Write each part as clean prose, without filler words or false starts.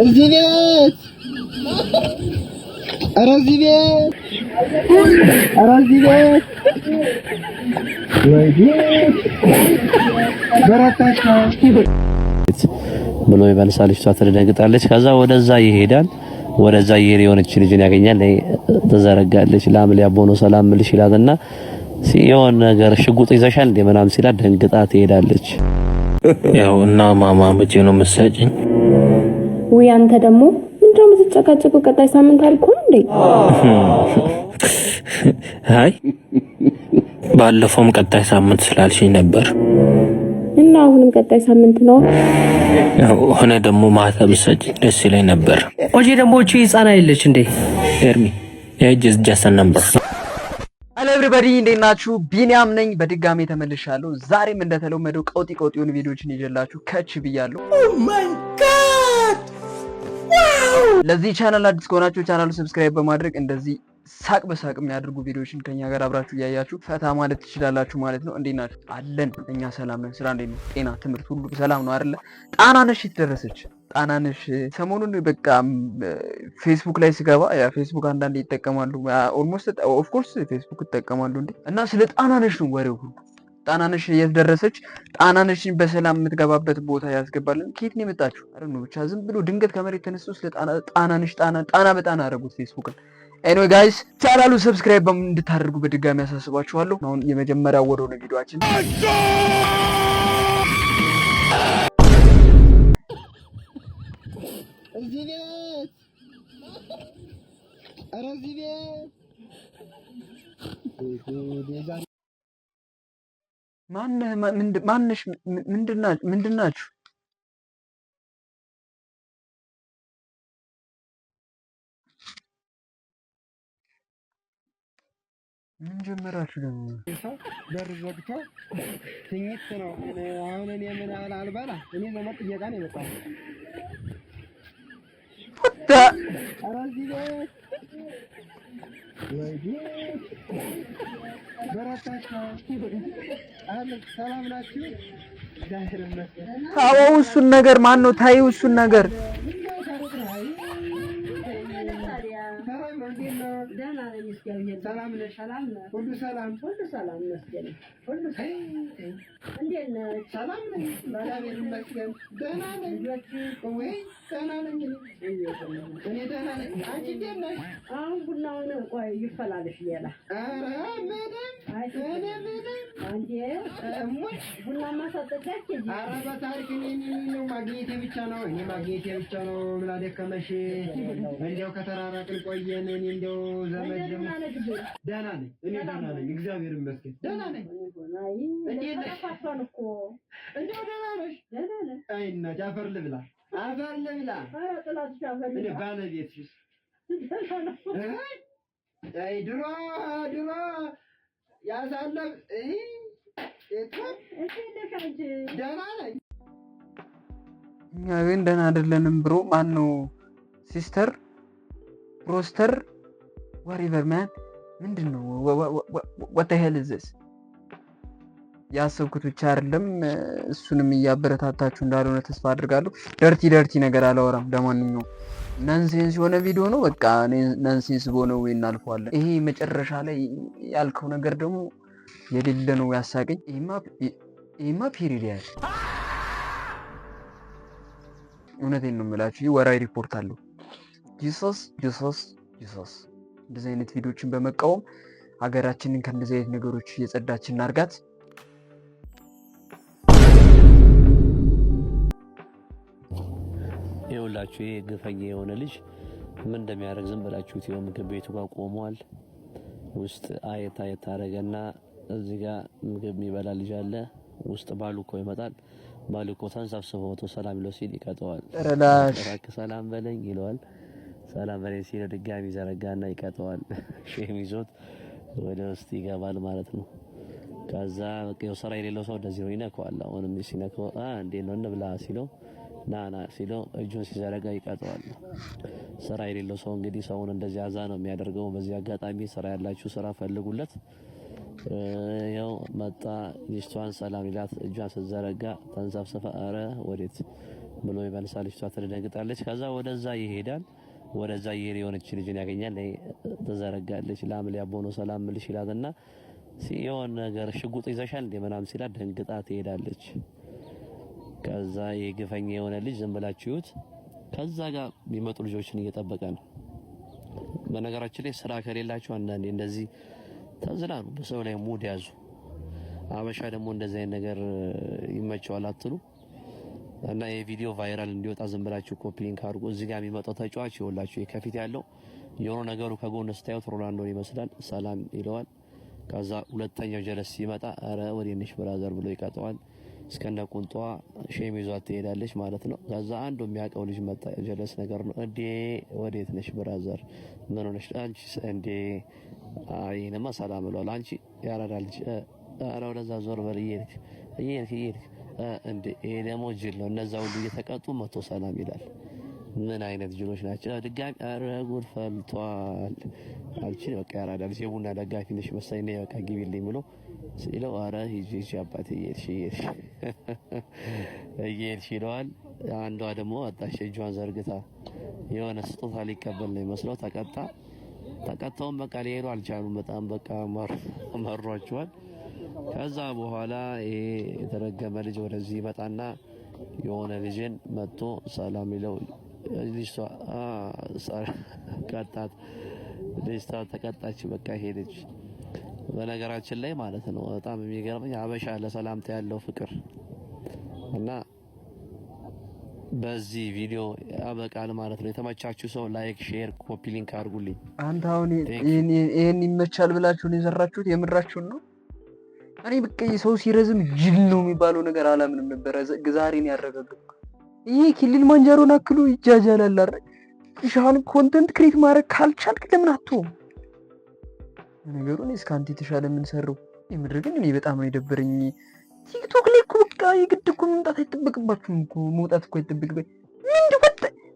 እዚህ ቤት፣ ኧረ እዚህ ቤት፣ ኧረ እዚህ ቤት፣ ወይ በረታችሁ ብሎ ይመልሳል። ልጅቷ ትደነግጣለች። ከዛ ወደዛ ይሄዳል። ወደዛ ይሄድ የሆነች ልጅን ያገኛል። ተዘረጋለች። ላም ሊያቦ ነው ሰላም ምልሽ ይላትና የሆነ ነገር ሽጉጥ ይዘሻል እንደ ምናምን ሲላት ደንግጣ ትሄዳለች። ያው እና ማማ መቼ ነው የምትሰጪኝ? ውይ አንተ ደግሞ ምንድነው የምትጨቃጨቀው? ቀጣይ ሳምንት አልኩህ እንዴ? አይ ባለፈውም ቀጣይ ሳምንት ስላልሽኝ ነበር። እና አሁንም ቀጣይ ሳምንት ነው። ያው ሆነ ደግሞ ማታ ብትሰጪኝ ደስ ይለኝ ነበር። ኦጄ ደግሞ እቺ ህፃን አይደለች እንዴ? ኤርሚ፣ age is just a number። Hello everybody፣ እንዴት ናችሁ? ቢኒያም ነኝ። በድጋሜ ተመልሻለሁ። ዛሬም እንደተለመደው ቀውጢ ቀውጢ የሆኑ ቪዲዮዎችን ይዤላችሁ ከች ብያለሁ። Oh my God! ለዚህ ቻናል አዲስ ከሆናችሁ ቻናሉ subscribe በማድረግ እንደዚህ ሳቅ በሳቅ የሚያደርጉ ቪዲዮዎችን ከኛ ጋር አብራችሁ እያያችሁ ፈታ ማለት ትችላላችሁ ማለት ነው። እንዴት ናችሁ? አለን፣ እኛ ሰላም ነን። ስራ እንዴት ነው? ጤና፣ ትምህርት ሁሉ ሰላም ነው አይደለ? ጣናነሽ የት ደረሰች? ጣናነሽ ሰሞኑን በቃ ፌስቡክ ላይ ስገባ፣ ያ ፌስቡክ አንዳንዴ ይጠቀማሉ። Almost of course ፌስቡክ ይጠቀማሉ እንዴ፣ እና ስለ ጣናነሽ ነው ወሬው ሁሉ። ጣናነሽ የት ደረሰች? ጣናነሽን በሰላም የምትገባበት ቦታ ያስገባልን። ከየት ነው የመጣችሁ? አረ ነው ብቻ ዝም ብሎ ድንገት ከመሬት ተነስቶ ስለ ጣናነሽ ጣና ጣና በጣና አደረጉት ፌስቡክን። Anyway guys፣ ቻናሉ subscribe እንድታደርጉ በድጋሚ ያሳስባችኋለሁ። አሁን የመጀመሪያው ወደ ሆነ ቪዲዮአችን። እዚህ ቤት፣ ኧረ እዚህ ቤት። ማነህ? ማነሽ? ምንድን ናችሁ? ምን ጀመራችሁ ደግሞ? ሰው በር ዘግቶ ትኝት ነው። አሁን እኔ ምን አልበላ፣ እኔ ዘመድ ጥየቃ ነው የመጣሁት። ኧረ እዚህ ቤት፣ ወይ በረታችሁ። ሰላም ናችሁ? እግዚአብሔር ይመስገን። ታወው እሱን ነገር ማን ነው? ታይው እሱን ነገር። ሰላም ነው። እንዴት ነው? ሰላም ነሽ? ሁሉ ሰላም? ሁሉ ሰላም ይመስገን። ሁሉ ሰላም። እንዴት ነህ? ሰላም ነኝ፣ እግዚአብሔር ይመስገን። ደህና ነኝ። ወይ ደህና ነኝ። እኔ ደህና ነኝ። አንቺ እንዴት ነሽ? አሁን ቡናውን ቆይ ይፈላልሽ ሌላ። ኧረ ምንም፣ እኔ ምንም። አንዴ እሙች ቡናማ ሳጠጣች። ኧረ በታሪክ እኔ ነው ማግኘቴ ብቻ ነው። እኔ ማግኘቴ ብቻ ነው። ምን አደከመሽ? እንዲያው ከተራራቅን ቆየን። እኔ እንዲያው ዘመድ ደግሞ ደህና ነኝ። እኔ ደህና ነኝ፣ እግዚአብሔር ይመስገን ደህና ነኝ። እንዴት ነሽ? ተጠፋፋን እኮ። እንዲያው ደህና ነሽ? ደህና ነኝ። አይ እናቴ፣ አፈር ልብላ፣ አፈር ልብላ። ኧረ ጥላትሽ አፈር እኔ ልብላ። ባለቤትሽስ? ደህና ነው። አይ ድሮ ድሮ ያሳለፍ እንዴት ነሽ አንቺ? ደህና ነኝ። እኛ ግን ደህና አይደለንም bro። ማን ነው sister፣ broster፣ whatever man፣ ምንድን ነው? What the hell is this? ያሰብኩት ብቻ አይደለም። እሱንም እያበረታታችሁ እንዳልሆነ ተስፋ አድርጋለሁ። Dirty dirty ነገር አላወራም። ለማንኛውም nonsense የሆነ ቪዲዮ ነው። በቃ nonsense በሆነ ወይ እናልፈዋለን። ይሄ መጨረሻ ላይ ያልከው ነገር ደግሞ የሌለ ነው ያሳቀኝ። ይሄማ period ያል እውነቴን ነው የምላችሁ። ይህ ወራዊ ሪፖርት አለው። Jesus, Jesus, Jesus። እንደዚህ አይነት ቪዲዮችን በመቃወም ሀገራችንን ከእንደዚህ አይነት ነገሮች እየጸዳች እናርጋት። ይኸውላችሁ ይሄ ግፈኛ የሆነ ልጅ ምን እንደሚያደርግ ዝም ብላችሁት ይኸው ምግብ ቤቱ ጋር ቆሟል። ውስጥ አየት አየት አደረገና እዚህ ጋር ምግብ የሚበላ ልጅ አለ። ውስጥ ባሉኮ ይመጣል። ባሉኮ ተንሰብስቦ መቶ ሰላም ይለው ሲል ይቀጠዋል። ረላሽ። እባክህ ሰላም በለኝ ይለዋል። ሰላም በለኝ ሲለው ድጋሚ ዘረጋና ይቀጠዋል። Shame ይዞት ወደ ውስጥ ይገባል ማለት ነው። ከዛ በቃ ያው ስራ የሌለው ሰው እንደዚህ ነው፣ ይነካዋል። አሁንም ሲነካው እንዴት ነው እንብላ ሲለው፣ ና ና ሲለው እጁን ሲዘረጋ ይቀጠዋል። ስራ የሌለው ሰው እንግዲህ ሰውን እንደዚህ አዛ ነው የሚያደርገው። በዚህ አጋጣሚ ስራ ያላችሁ ስራ ፈልጉለት። ያው መጣ፣ ልጅቷን ሰላም ይላት፣ እጇን ስትዘረጋ ተንሰፍስፈ ኧረ ወዴት ብሎ ይመልሳል። ልጅቷ ትደነግጣለች። ከዛ ወደዛ ይሄዳል። ወደዛ እየሄደ የሆነች ልጅን ያገኛል። ተዘረጋለች። ላም ሊያቦ ነው ሰላም ምልሽ ይላትና የሆነ ነገር ሽጉጥ ይዘሻል እንዴ ምናምን ሲላት ደንግጣ ትሄዳለች። ከዛ የግፈኛ የሆነ ልጅ ዝም ብላችሁት ከዛ ጋር የሚመጡ ልጆችን እየጠበቀ ነው። በነገራችን ላይ ስራ ከሌላችሁ አንዳንዴ እንደዚህ ተዝናኑ፣ በሰው ላይ ሙድ ያዙ። አበሻ ደግሞ እንደዚህ አይነት ነገር ይመቸዋል አትሉ? እና የቪዲዮ viral እንዲወጣ ዝም ብላችሁ copy link አድርጉ። እዚህ ጋር የሚመጣው ተጫዋች ይኸውላችሁ ከፊት ያለው የሆነ ነገሩ ከጎን ስታዩት ሮናልዶን ይመስላል። ሰላም ይለዋል። ከዛ ሁለተኛው ጀለስ ሲመጣ አረ ወዴት ነሽ brother ብሎ ይቀጠዋል። እስከነ ቁንጧ shame ይዟት ትሄዳለች ማለት ነው። ከዛ አንዱ የሚያውቀው ልጅ መጣ፣ ጀለስ ነገር ነው። እንዴ ወዴት ነሽ brother? ምን ሆነሽ አንቺ? እንዴ አይንማ ሰላም ብሏል። አንቺ ያራዳ ልጅ አረ ወደዛ ዞር በል፣ እየሄድክ እየሄድክ እየሄድክ እንዴ። ይሄ ደግሞ ጅል ነው። እነዛ ሁሉ እየተቀጡ መቶ ሰላም ይላል። ምን አይነት ጅሎች ናቸው? ድጋሚ ኧረ ጉድ ፈልቷል። አንቺ በቃ ያራዳ ልጅ የቡና ደጋፊ ነሽ መሰለኝ፣ ነይ በቃ ግቢልኝ ብሎ ሲለው ኧረ ሂጂ ሂጂ አባቴ እየሄድሽ እየሄድሽ እየሄድሽ ይለዋል። አንዷ ደግሞ ወጣች እጇን ዘርግታ የሆነ ስጦታ ሊቀበል ነው ይመስለው ተቀጣ። ተቀጣውም በቃ ሊሄዱ አልቻሉም። በጣም በቃ መሯቸዋል። ከዛ በኋላ ይሄ የተረገመ ልጅ ወደዚህ ይመጣና የሆነ ልጅን መጥቶ ሰላም ይለው ልጅቷ ቀጣት። ልጅቷ ተቀጣች፣ በቃ ሄደች። በነገራችን ላይ ማለት ነው በጣም የሚገርመኝ አበሻ ለሰላምታ ያለው ፍቅር እና በዚህ ቪዲዮ ያበቃል ማለት ነው። የተመቻችሁ ሰው like፣ share፣ copy link አድርጉልኝ። አንተ አሁን ይሄን ይመቻል ብላችሁ ነው የሰራችሁት? የምራችሁን ነው? እኔ በቃ ሰው ሲረዝም ጅል ነው የሚባለው ነገር አላምንም ነበረ። ዛሬን ያረጋግጥኩ። ይሄ ኪሊማንጃሮን አክሎ ይጃጃላል አይደል? ሻን content create ማድረግ ካልቻልክ ለምን አትሆም? ነገሩ እኔ እስከ አንተ የተሻለ የምንሰራው የምድር ግን እኔ በጣም ነው የደበረኝ። ቲክቶክ ላይ እኮ በቃ የግድ እኮ መምጣት አይጠበቅባችሁም እኮ፣ መውጣት እኮ አይጠበቅበት።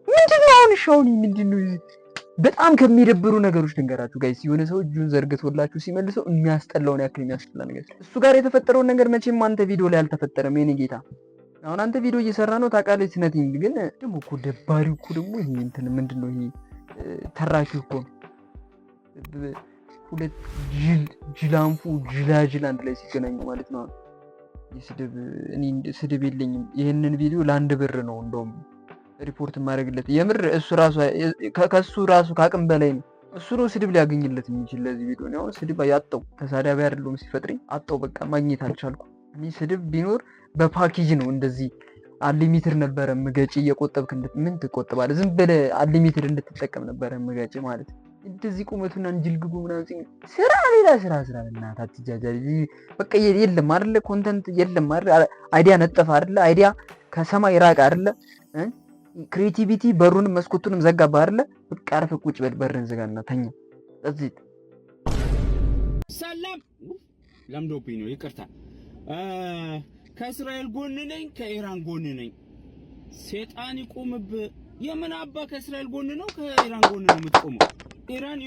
ምንድን ነው አሁን? እሺ አሁን ምንድን ነው? በጣም ከሚደብሩ ነገሮች ልንገራችሁ guys። የሆነ ሰው እጁን ዘርግቶላችሁ ሲመልሰው የሚያስጠላውን ያክል የሚያስጠላ ነገር እሱ ጋር የተፈጠረውን ነገር መቼም አንተ ቪዲዮ ላይ አልተፈጠረም የኔ ጌታ። አሁን አንተ ቪዲዮ እየሰራ ነው ታውቃለህ። Nothing ግን ደግሞ እኮ ደባሪው እኮ ደግሞ ይሄ እንትን ምንድን ነው ይሄ ተራኪው እኮ ነው። ሁለት ጅል ጅላንፉ ጅላጅል አንድ ላይ ሲገናኙ ማለት ነው። የስድብ እኔ ስድብ የለኝም። ይህንን ቪዲዮ ለ1 ብር ነው እንደውም ሪፖርት የማደርግለት። የምር እሱ ራሱ ከሱ ራሱ ከአቅም በላይ ነው። እሱ ነው ስድብ ሊያገኝለት የሚችል ለዚህ ቪዲዮ። እኔ አሁን ስድብ ያጣው ተሳዳቢ አይደለሁም፣ ሲፈጥረኝ አጣው። በቃ ማግኘት አልቻልኩም። እኔ ስድብ ቢኖር በፓኬጅ ነው እንደዚህ unlimited ነበረ ምገጭ እየቆጠብክ ምን ትቆጥባለህ? ዝም ብለህ unlimited እንድትጠቀም ነበረ ምገጭ ማለት ነው። እንደዚህ ቁመቱና እንጅልግጉ ምናምን ስራ ሌላ ስራ ስራ በእናትህ አትጃጃል። በቃ የለም አይደለ? Content የለም አይደለ? Idea ነጠፈ አይደለ? Idea ከሰማይ ራቀ አይደለ? Creativity በሩንም መስኮቱንም ዘጋባ አይደለ? በቃ አርፈህ ቁጭ በል፣ በርን ዝጋና ተኛ። እዚህ ሰላም ለምዶብኝ ነው፣ ይቅርታ። ከእስራኤል ጎን ነኝ፣ ከኢራን ጎን ነኝ። ሴጣን ይቁምብህ። የምን አባ ከእስራኤል ጎን ነው ከኢራን ጎን ነው የምትቆመው? ኢራን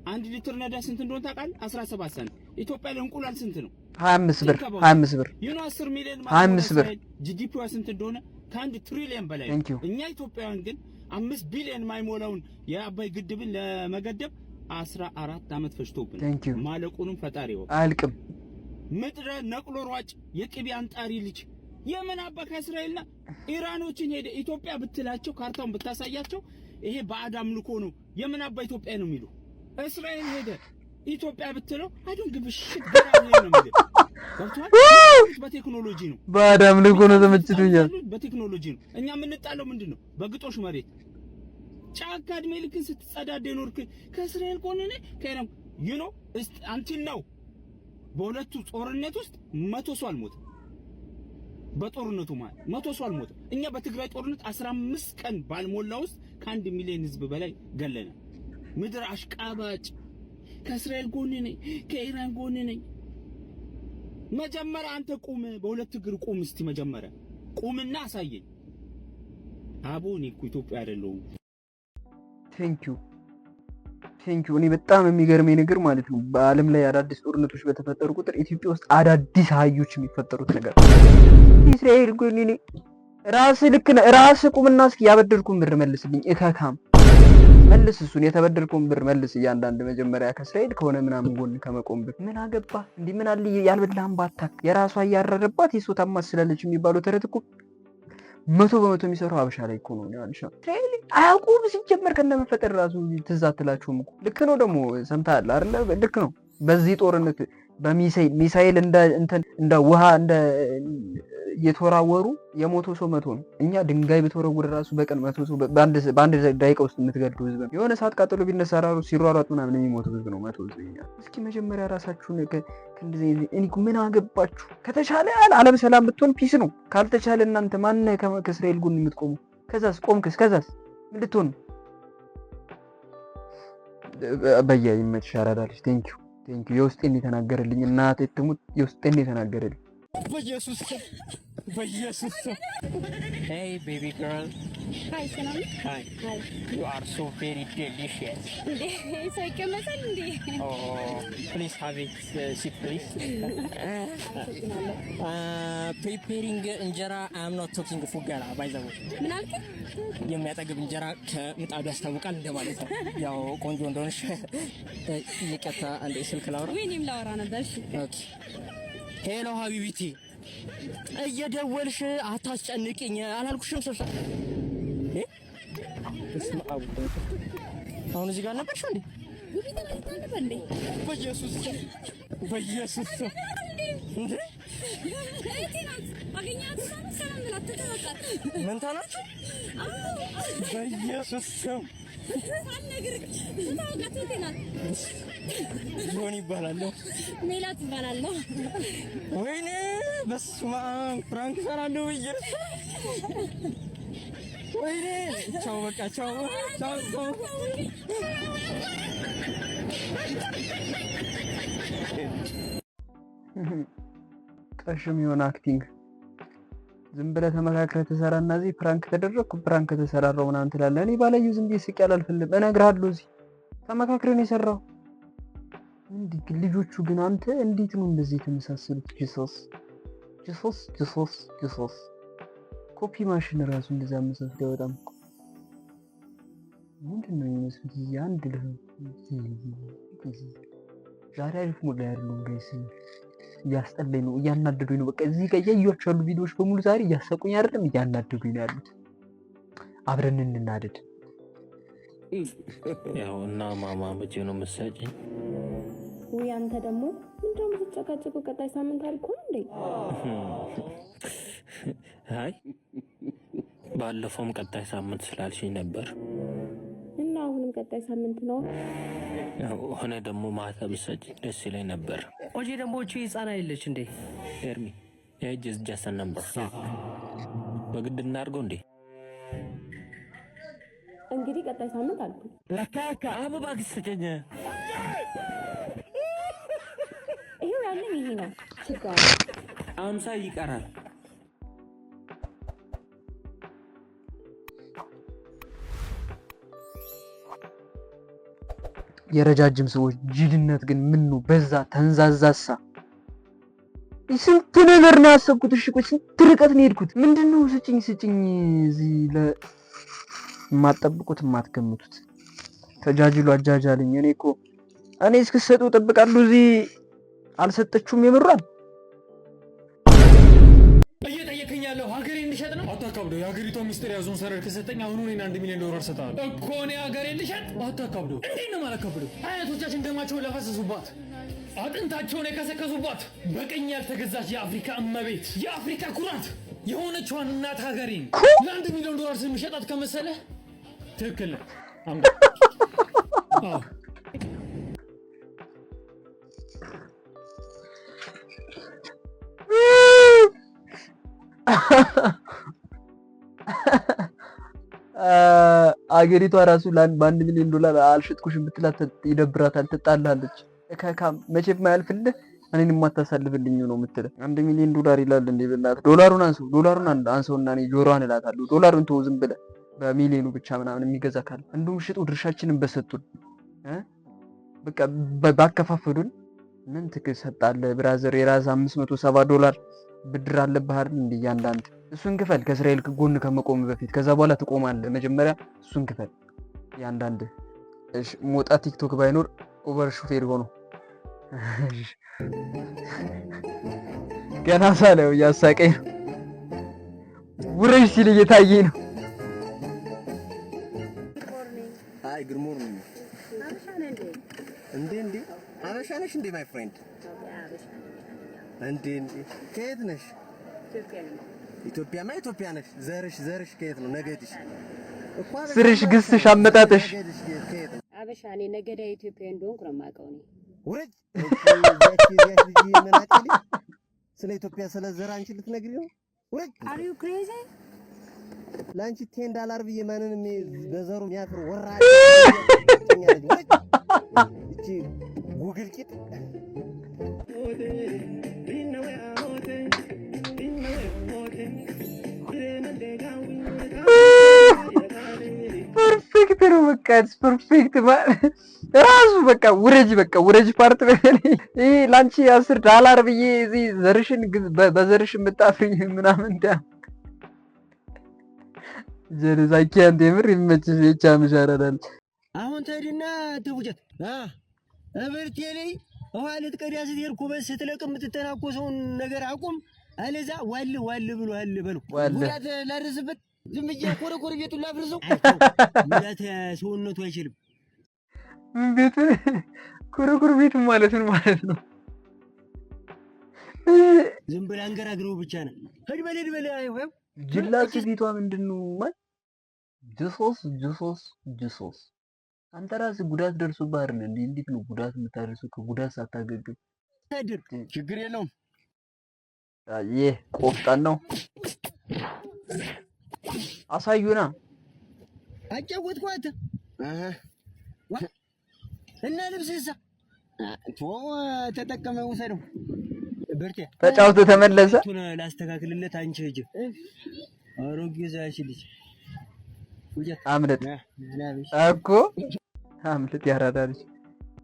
1 ሊትር ነዳጅ ስንት እንደሆነ ታውቃለህ? 17 ሳንቲም። ኢትዮጵያ ላይ እንቁላል ስንት ነው? 25 ብር፣ 25 ብር። 10 ሚሊዮን 25 ብር። GDP ዋ ስንት እንደሆነ ከ1 ትሪሊየን በላይ ነው። Thank you. እኛ ኢትዮጵያውያን ግን 5 ቢሊዮን የማይሞላውን የአባይ ግድብን ለመገደብ 14 ዓመት ፈጅቶብን Thank you. ማለቁንም ፈጣሪ ይወቅ። አያልቅም። ምድረ ነቅሎ ሯጭ የቅቤ አንጣሪ ልጅ የምን አባ ከእስራኤልና ኢራኖችን ሄደ ኢትዮጵያ ብትላቸው ካርታውን ብታሳያቸው ይሄ ባዕድ አምልኮ ነው፣ የምን አባ ኢትዮጵያ ነው የሚሉ። እስራኤል ሄደ ኢትዮጵያ ብትለው I don't give a shit ነው የሚለው። ገብቶሃል? በቴክኖሎጂ ነው። ባዕድ አምልኮ ነው፣ ተመችቶኛል። በቴክኖሎጂ ነው። እኛ የምንጣለው ምንድን ነው? በግጦሽ መሬት ጫካ እድሜ ልክን ስትጸዳደ የኖርክ ከእስራኤል ጎን ነህ ከኢራን until now በሁለቱ ጦርነት ውስጥ 100 ሰው አልሞተም። በጦርነቱ ማለት 100 ሰው አልሞተም። እኛ በትግራይ ጦርነት 15 ቀን ባልሞላ ውስጥ ከ1 ሚሊዮን ህዝብ በላይ ገለናል። ምድር አሽቃባጭ ከእስራኤል ጎን ነኝ ከኢራን ጎን ነኝ። መጀመሪያ አንተ ቁም፣ በሁለት እግር ቁም። እስቲ መጀመሪያ ቁምና አሳየኝ። አቦ እኔ እኮ ኢትዮጵያ አይደለሁም። Thank you, thank you። እኔ በጣም የሚገርመኝ ነገር ማለት ነው በዓለም ላይ አዳዲስ ጦርነቶች በተፈጠሩ ቁጥር ኢትዮጵያ ውስጥ አዳዲስ አህዮች የሚፈጠሩት ነገር። እስራኤል ጎን ነኝ ራስህ ልክ ነህ። ራስህ ቁምና እስኪ ያበደርኩን ብር መልስልኝ። እከካም መልስ፣ እሱን የተበደርኩን ብር መልስ። እያንዳንድ መጀመሪያ ከእስራኤል ከሆነ ምናምን ጎን ከመቆም ብር ምን አገባ እንዲህ ምን አለ ያልበላህን ባታክ። የራሷ እያረረባት የሰው ታማስላለች የሚባለው ተረት እኮ 100% የሚሰራው ሀበሻ ላይ እኮ ነው። እስራኤል አያውቁም ሲጀመር ከነመፈጠር ራሱ ትዝ አትላችሁም እኮ። ልክ ነው ደግሞ ሰምተሃል አይደለ? ልክ ነው። በዚህ ጦርነት በሚሳይል ሚሳይል እንደ እንትን እንደ ውሃ እንደ እየተወራወሩ የሞተው ሰው 100 ነው። እኛ ድንጋይ ብትወረውር ራሱ በቀን 100 ሰው በአንድ ደቂቃ ውስጥ የምትገድሉ ህዝብ ነው። የሆነ ሰዓት ቃጠሎ ቢነሳ ራሱ ሲሯሯጥ ምናምን የሚሞተው ህዝብ ነው 100 ህዝብ። እኛ እስኪ መጀመሪያ ራሳችሁን ከእንደዚህ እኔ ምን አገባችሁ? ከተቻለ ዓለም ሰላም ብትሆን peace ነው። ካልተቻለ እናንተ ማነህ ከእስራኤል ጎን የምትቆሙ? ከዛስ ቆምክስ? ከዛስ ምን ልትሆን? በያ ይመችሽ አራዳ ልጅ። Thank you, thank you። የውስጤን የተናገረልኝ፣ እናቴ ትሙት የውስጤን የተናገረልኝ። በኢየሱስ ስም፣ በኢየሱስ ስም። Hey, baby girl. Hi፣ ሰላም። Hi. You are so very delicious. እንዴ፣ ሰው ይቀመጣል እንዴ? Oh, please have it seat, please. Preparing እንጀራ። I'm not talking ፉገራ by the way. ምን አልክ? የሚያጠግብ እንጀራ ከምጣዱ ያስታውቃል እንደማለት ነው። ያው ቆንጆ እንደሆነሽ። ይቅርታ፣ አንዴ ስልክ ላውራ። ወይ እኔም ላወራ ነበር። እሺ። Okay፣ hello حبيبتي፣ እየደወልሽ አታስጨንቅኝ አላልኩሽም? ስብሰባ። በስመ አብ፣ አሁን እዚህ ጋር ነበርሽ እንዴ? በኢየሱስ ስም፣ በኢየሱስ ስም እንዴ! መንታ ናችሁ? በኢየሱስ ስም ጆን ይባላለሁ። ሜላት እባላለሁ። ወይኔ በስመ አብ፣ prank እሰራለሁ ብዬ። ወይኔ፣ ቻው፣ በቃ ቻው ቻው ቻው። ቀሽም የሆነ acting። ዝም ብለህ ተመካክረህ ትሰራና እዚህ prank ተደረግኩ፣ prank ተሰራራው ምናምን ትላለህ። እኔ ባላዩ ዝም ብዬ ስቄ አላልፍልም፣ እነግርሃለሁ። እዚህ ተመካክረን የሰራው እንዲህ ግን ልጆቹ ግን አንተ እንዴት ነው እንደዚህ የተመሳሰሉት? Jesus, Jesus, Jesus, Jesus። Copy machine ራሱ እንደዛ መሳሰል ያወጣም እኮ። ምንድን ነው የሚመስሉት? እዚህ አንድ ዛሬ አሪፍ mood ላይ አይደለሁም guys። እያስጠላኝ ነው፣ እያናደዱኝ ነው። በቃ እዚህ ጋር እያዩዋቸው ያሉ ቪዲዮዎች በሙሉ ዛሬ እያሳቁኝ አይደለም፣ እያናደዱኝ ነው ያሉት። አብረን እንናደድ። ያው እና ማማ መቼ ነው የምትሰጪኝ? ውይ አንተ ደግሞ ምንድነው የምትጨቃጨቀው? ቀጣይ ሳምንት አልኩህ እንዴ? አይ፣ ባለፈውም ቀጣይ ሳምንት ስላልሽኝ ነበር። እና አሁንም ቀጣይ ሳምንት ነው። ያው ሆነ ደግሞ ማታ ብትሰጪኝ ደስ ይለኝ ነበር። ቆጂ ደግሞ እቺ ህፃን አይደለች እንዴ? ኤርሚ፣ age is just number። በግድ እናድርገው እንዴ? እንግዲህ ቀጣይ ሳምንት አልኩህ። አበባ ስጭኝ። ይሄው ያለኝ ይሄ ነው። ችግር አለ። 50 ይቀራል። የረጃጅም ሰዎች ጅልነት ግን ምን ነው በዛ ተንዛዛሳ። ስንት ነገር ነው ያሰብኩት። እሺ ቆይ ስንት ርቀት ነው የሄድኩት? ምንድን ነው ስጭኝ ስጭኝ። እዚህ ለማትጠብቁት የማትገምቱት ተጃጅሎ አጃጃልኝ። እኔ እኮ እኔ እስክሰጡ እጠብቃለሁ። እዚህ አልሰጠችውም። የምሯን። እየጠየከኝ ያለው ሀገሬ እንድሸጥ ነው? አታካብዶ። የሀገሪቷ ሚስጥር የያዘውን ሰነድ ከሰጠኝ አሁኑ እኔን 1 ሚሊዮን ዶላር እሰጥሃለሁ። እኮ እኔ ሀገሬን ልሸጥ? አታካብዶ። እንዴት ነው የማላካብደው? አያቶቻችን ደማቸውን ላፈሰሱባት፣ አጥንታቸውን የከሰከሱባት፣ በቅኝ ያልተገዛች የአፍሪካ እመቤት፣ የአፍሪካ ኩራት የሆነችዋን እናት ሀገሬን ለ1 ሚሊዮን ዶላር ስምሸጣት ከመሰለ ትክክል ነህ። አምጣ። አዎ። አገሪቷ ራሱ በ1 ሚሊዮን ዶላር አልሸጥኩሽም ብትላት ይደብራታል፣ ትጣላለች። ከካም መቼም አያልፍልህ፣ እኔን የማታሳልፍልኝ ነው የምትለው። 1 ሚሊዮን ዶላር ይላል እንዴ? በእናትህ ዶላሩን አንሰው፣ ዶላሩን አንሰውና እኔ ጆሮዋን እላታለሁ። ዶላሩን ተወው፣ ዝም ብለህ በሚሊዮኑ ብቻ ምናምን የሚገዛ ካለ እንዲሁም ሽጡ ድርሻችንን በሰጡን፣ በቃ ባከፋፈሉን ምን ትሰጣለህ brother? የራስህ 570 ዶላር ብድር አለብህ አይደል? እንደ እያንዳንድ እሱን ክፈል ከእስራኤል ጎን ከመቆም በፊት። ከዛ በኋላ ትቆማለህ። መጀመሪያ እሱን ክፈል እያንዳንድ። እሺ፣ ሞጣ ቲክቶክ ባይኖር ኡበር ሹፌር ሆኖ ገና ሳለው እያሳቀኝ ነው። ውረጅ ሲል እየታየኝ ነው። Hi, good morning። እንዴ እንዴ፣ አበሻ ነሽ እንዴ my friend? እንዴ እንዴ፣ ከየት ነሽ? ኢትዮጵያማ ኢትዮጵያ ነሽ። ዘርሽ ከየት ነው? ነገድሽ እኮ አበሻ። ስርሽ፣ ግስሽ፣ አመጣጥሽ። ነገድሽ ከየት ነው? አበሻ እኔ ነገዳ ኢትዮጵያ እንደሆንኩ ነው የማውቀው እኔ። ውረጅ! እዚያች እዚያች ልጅ መናጤ ልጅ ስለ ኢትዮጵያ ስለ ዘር አንቺ ልትነግሪ ነው? ውረጅ! Are you crazy? ለአንቺ $10 ብዬ ማንንም በዘሩ የሚያፍር ወራዳ ልጅ፣ ውረጅ! እቺ ጉግል ቂጥ። Perfect ነው በቃ፣ perfect ራሱ። በቃ ውረጅ፣ በቃ ውረጅ part በተለይ ይሄ ላንቺ 10 ዳላር ብዬ እዚህ ዘርሽን በዘርሽ የምታፍሪ ምናምን ዳ ጀለሳኪ አንተ የምር ይመችሽ። ብቻ ምሻራዳል። አሁን ትሄድና ትቡጀት እብርቴ ላይ ውሃ ልትቀዳ ስትሄድ ኩበት ስትለቅ የምትተናኮሰውን ነገር አቁም። አለዛ ዋል ዋል ብሎ አለ በለው። ዋል። ጉዳት ላደርስበት ዝም ብዬ ኮረኮር ቤቱን ላፍርሰው። ጉዳት ሰውነቱ አይችልም። ምን ቤት ኩርኩር ቤት ማለት ምን ማለት ነው? ዝም ብለህ አንገራግረው ብቻ ነው። ሂድ በል፣ ሂድ በል። አይ ጅላስ ቤቷ ምንድን ነው ማለት? Jesus, Jesus, Jesus፣ አንተ ራስህ ጉዳት ደርሶብህ አይደል እንዴ? እንዴት ነው ጉዳት የምታደርሰው ከጉዳት ሳታገግም? ችግር የለውም። ይህ ቆፍጣን ነው። አሳዩና። አጫወትኳት እና ልብስህሳ ቶ ተጠቀመ፣ ውሰደው ብርቴ። ተጫውቶ ተመለሰ። እሱን ላስተካክልለት፣ አንቺ ሂጂ። አሮጌ ዛች ልጅ። አምልጥ እኮ አምልጥ። ያራዳ ልጅ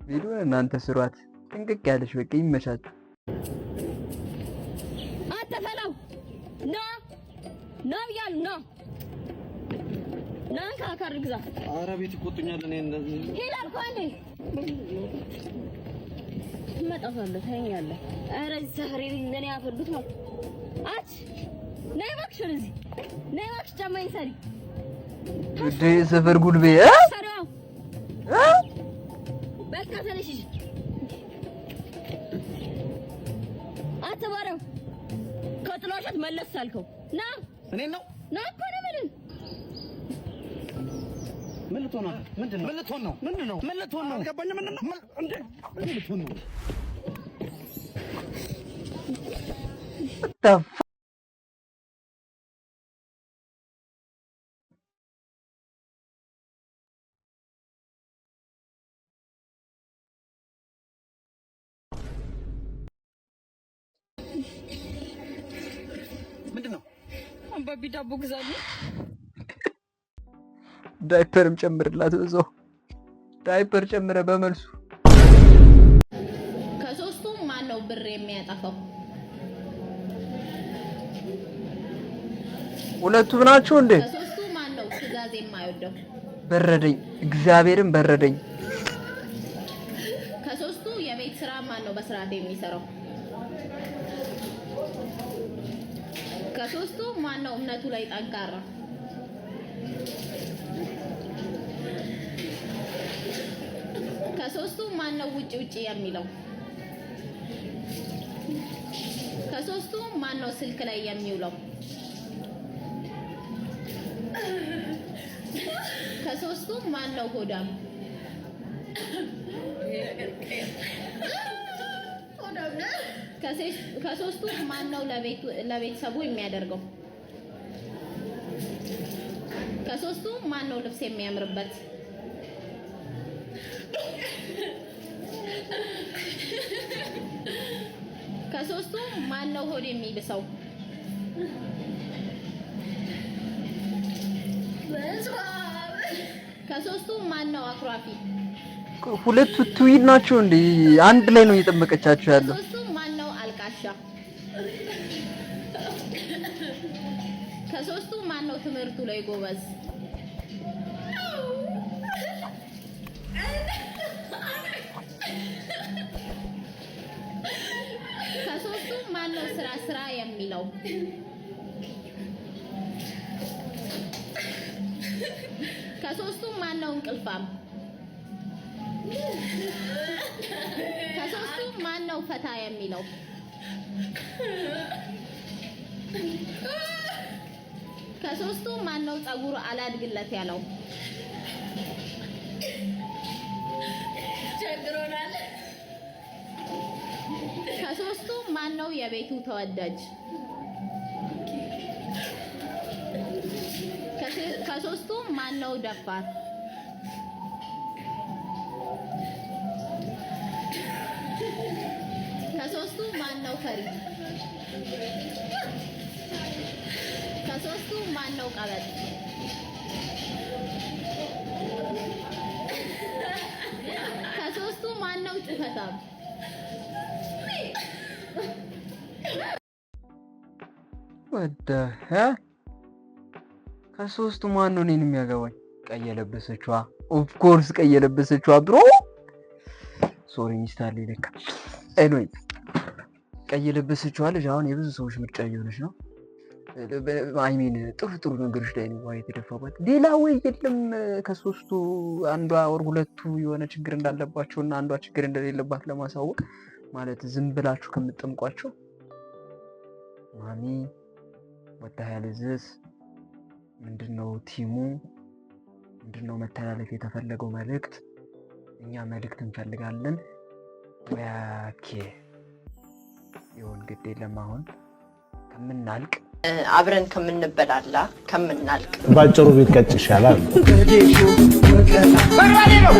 ቪዲዮን እናንተ ስሯት። ጥንቅቅ ያለች በቃ ይመቻችሁ። አትፈላው፣ ና ና ብያለሁ፣ ና ና እንካ ካርድ ግዛ። ኧረ ቤት ይቆጡኛል። እኔ እንደዚህ ሂድ አልኩህ አንዴ። ትመጣታለህ፣ ታየኛለህ። ኧረ እዚህ ሰፈር ለእኔ ያፈሉት ነው። አች ነይ እባክሽ ወደዚህ ነይ እባክሽ፣ ጫማዬን ሰሪ። እንዴ ሰፈር ጉልቤ እ ሰሪው በቃ ተነሽ። አትባረው ከጥላሸት መለስ አልከው። ና። እኔን ነው? ና እኮ ነው የምልህ። ምን ልትሆን ነው? ምንድን ነው? ምን ልትሆን ነው? ምንድን ነው? ምን ልትሆን ነው? አልገባኝም። ምንድን ነው? ምን እንዴ? ምን ልትሆን ነው? The ምንድን ነው? አባቢ ዳቦ ግዛልኝ። ዳይፐርም ጨምርላት በዛው፣ ዳይፐር ጨምረ በመልሱ። ከሶስቱም ማን ነው ብር የሚያጠፋው? ሁለቱም ናቸው እንዴ? ከሶስቱ ማን ነው ትዕዛዝ የማይወደው? በረደኝ፣ እግዚአብሔርን በረደኝ። ከሶስቱ የቤት ስራ ማን ነው በስርዓት የሚሰራው? ከሶስቱ ማን ነው እምነቱ ላይ ጠንካራ? ከሶስቱ ማን ነው ውጭ ውጭ የሚለው? ከሶስቱ ማን ነው ስልክ ላይ የሚውለው? ከሶስቱ ማን ነው ሆዳም? ከሶስቱ ማን ነው ለቤተሰቡ የሚያደርገው? ከሶስቱ ማን ነው ልብስ የሚያምርበት? ከሶስቱ ማን ነው ሆድ የሚብሰው? ከሶስቱ ማን ነው አኩራፊ? ሁለቱ twin ናቸው እንዴ? አንድ ላይ ነው እየጠመቀቻቸው ያለው። ከሶስቱ ማን ነው አልቃሻ? ከሶስቱ ማን ነው ትምህርቱ ላይ ጎበዝ? ከሶስቱ ማን ነው ስራ ስራ የሚለው? ከሶስቱ ማን ነው እንቅልፋም? ከሶስቱ ማን ነው ፈታ የሚለው? ከሶስቱ ማን ነው ፀጉሩ አላድግለት ያለው? ቸግሮናል። ከሶስቱ ማን ነው የቤቱ ተወዳጅ? ከሶስቱ ማን ነው ደፋር? ከሶስቱ ማን ነው ፈሪ? ከሶስቱ ማን ነው ቀበጥ? ከሶስቱ ማን ነው ጩኸታም? What the hell? ከሶስቱ ማን ነው እኔን የሚያገባኝ? ቀይ የለበሰችዋ፣ of course ቀይ የለበሰችዋ bro። Sorry፣ ሚስት አለኝ ለካ። Anyway፣ ቀይ የለበሰችዋ ልጅ አሁን የብዙ ሰዎች ምርጫ እየሆነች ነው። I mean ጥሩ ጥሩ ነገሮች ላይ ነው ውሃ የተደፋባት። ሌላ ወይ የለም። ከሶስቱ አንዷ or ሁለቱ የሆነ ችግር እንዳለባቸው እና አንዷ ችግር እንደሌለባት ለማሳወቅ ማለት ዝም ብላችሁ ከምትጠምቋቸው። ማሚ፣ what the hell is this? ምንድነው theme ኡ? ምንድነው መተላለፍ የተፈለገው መልእክት? እኛ መልእክት እንፈልጋለን። Okay፣ ይሁን፣ ግድ የለም፣ አሁን ከምናልቅ አብረን ከምንበላላ ከምናልቅ ባጭሩ ቢቀጭ ይሻላል። በርበሬ ነው።